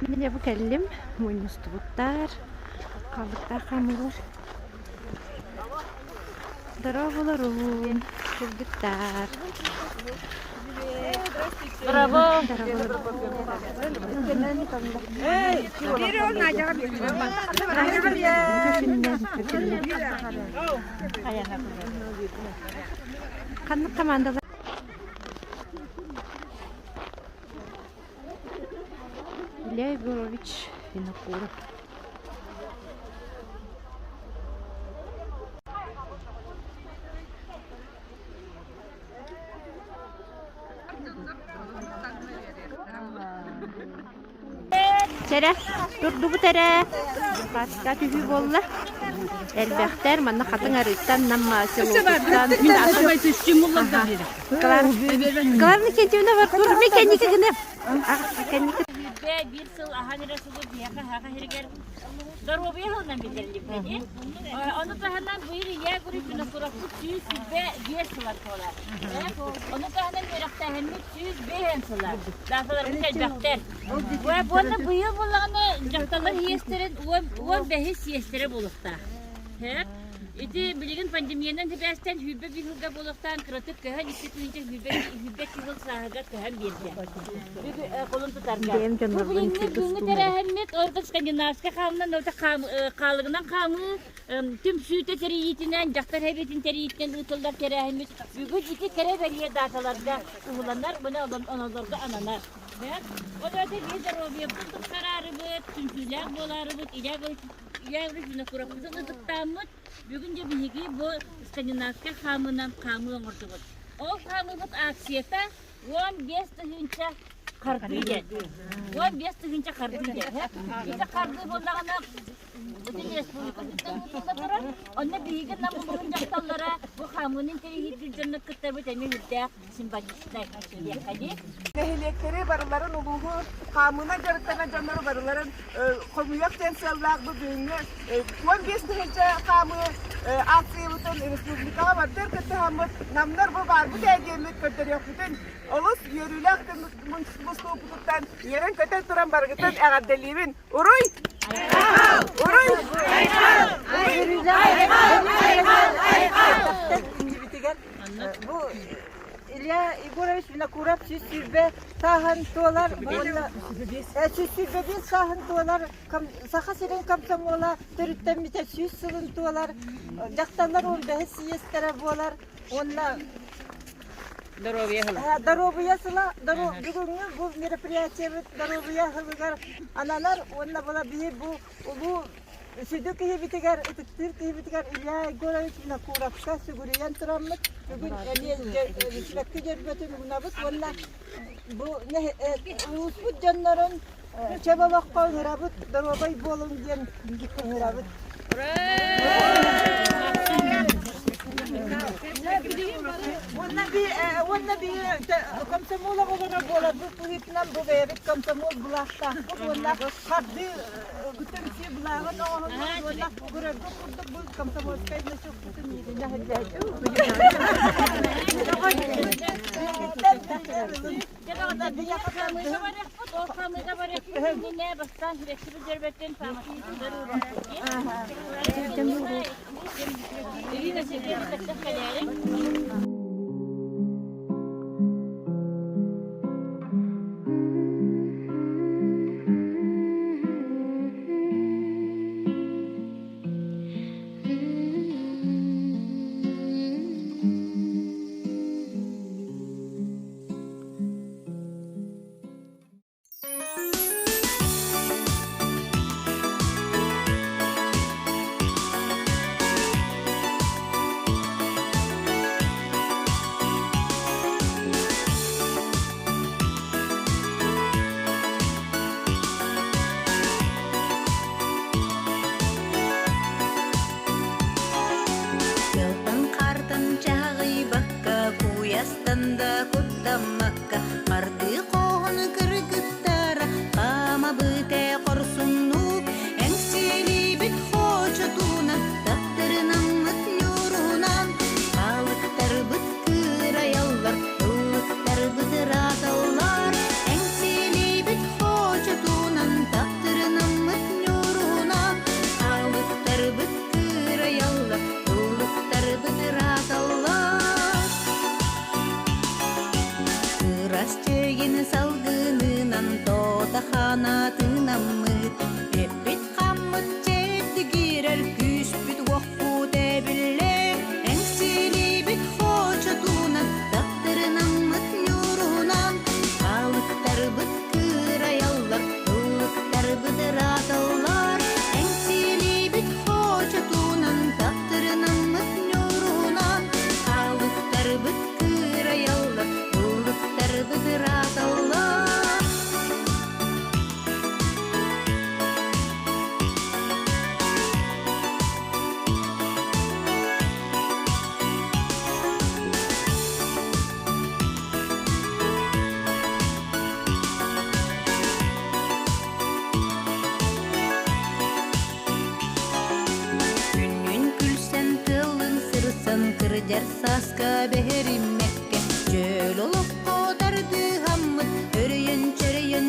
Мин дьэ бу кэллим, мунньустубуттар, халыктаах хаамыылар. Дорооболорун, кыргыттар. Браво! Ханнык командалар? Илья Егорович Винокуров. Чэрэ, турдубут эрэ. Пааска түһүү буолла. Элбэхтэр манна хатыҥ арыыттан нам селотуттан Клара Никитьевна бар тур ми кэнники гына. Кэнники Биир сыл ахан эрэ сылы биһиэхэ хаха сиригэр доруобуйа сылынан биллэриллибитэ. Ону таһынан быйыл Илья Гурьевич 125 сыла туолар. Ону таһынан үөрэхтээһиммит 105 сыла. Дааталарбыт элбэхтэр. Уонна быйыл буоллаҕына дьахталлар иэстэрин 15 сиэстэрэ буолуохтаах. Ити билигин пандемиянан сибээстээн 21 сылга буолуохтаан кыратык көһөн 2 тыһыынча 22 сыл сааһыгар көһөн биэрдэ. Колун тутарга. Бу билиҥҥи бүгүҥҥү тэрээһиммит ордук скандинавскай хаамынан хаалыгынан хаамыы түмсүүтэ тэрийиитинэн, дьахтар сэбиэтин тэрийиитинэн ыытыллар тэрээһиммит бүгүн ити кэрэ бэлиэ дааталарга уһуланар уонна онолорго ананар. Ол эбэтэр биир доруобуйабытын тупсараарыбыт, түмсүүлээх буолаарыбыт, Илья Ильич Винокуровпытын ытыктааммыт, бүгүн дьэ биһиги бу скандинавскай хаамыынан хаамыы оҥордубут. Ол хаамыыбыт акцията 15 тыһыынча хардыы диэн. 15 тыһыынча хардыы диэн. Ити хардыы буоллаҕына бүтүн республика ыытылла турар. Онно биһиги Нам улууһун дьахталлара бу хаамыыны интэриэһиргиир дьонно кыттабыт эмиэ үрдээх символичнай диэххэ дии. Нэһилиэктэри барыларын улууһу хаамыынан дьарыктанар дьоннору барыларын хомуйуох диэн сыаллаах бу бүгүҥҥү 15 тыһыынча хаамыы акциябытын республикаҕа бардыр кыттыһаммыт намнар бу баарбыт ээ диэммит көрдөрүөхпүтүн олус үөрүүлээх мустууппутуттан үөрэн-көтөн туран барыгытын эҕэрдэлиибин! Уруй! Уруй! Бу Илья Егорович Винокуров 120 сааһын туолар уонна 125 сааһын туолар Саха сирин комсомола төрүттэммитэ 100 сылын туолар дьахталлар 15 съезтэрэ буолар уонна Доруобуйа сыла. Доруобуйа сыла бүгүҥҥү бу мероприятиебыт доруобуйа сылыгар ананар уонна була биһи бу улуу сүдү киһибитигэр ытыктыыр киһибитигэр Илья Егорович Винокуровка сүгүрүйэн тураммыт бүгүн эмиэ сибэкки дьөрбөтүн уунабыт уонна бу улууспут дьоннорун чөл олоххо ыҥырабыт доруобай буолуҥ диэн ыҥырабыт. Уонна би уонна би комсомол оҕолоро буоларбыт быһыытынан бу бэйэбит комсомол былаахтаахпыт уонна хардыы түмсүү былааҕын оҥоһуннубут уонна көрөргө курдук бу комсомольскай значокпутун иилинэ Ол хамыыга барыахпыт иннинэ бастаан сибэкки дьөрбөттөн пааматынньыктар уруохпут. Ирина Сергеевна тахсан кэлээриҥ. сана тыынаммыт, эппит-хаммыт чэбдигирэр күүспүт-уохпут эбиллэр, эҥсиилиибит хочотунан, таптырынаммыт ньуурунан, халыктарбыт кыырайаллар, ыллыктарбыт ырааталлар, эҥсиилиибит хочотунан, таптырынаммыт ньуурунан, халыктарбыт кыырайаллар, ыллыктарбыт ырааталлар. Күннүн күлсэн тылын сырсан кырдьар сааска бэһэриммэккэ чөл олоххо тардыһаммыт өрөйөн-чөрөйөн.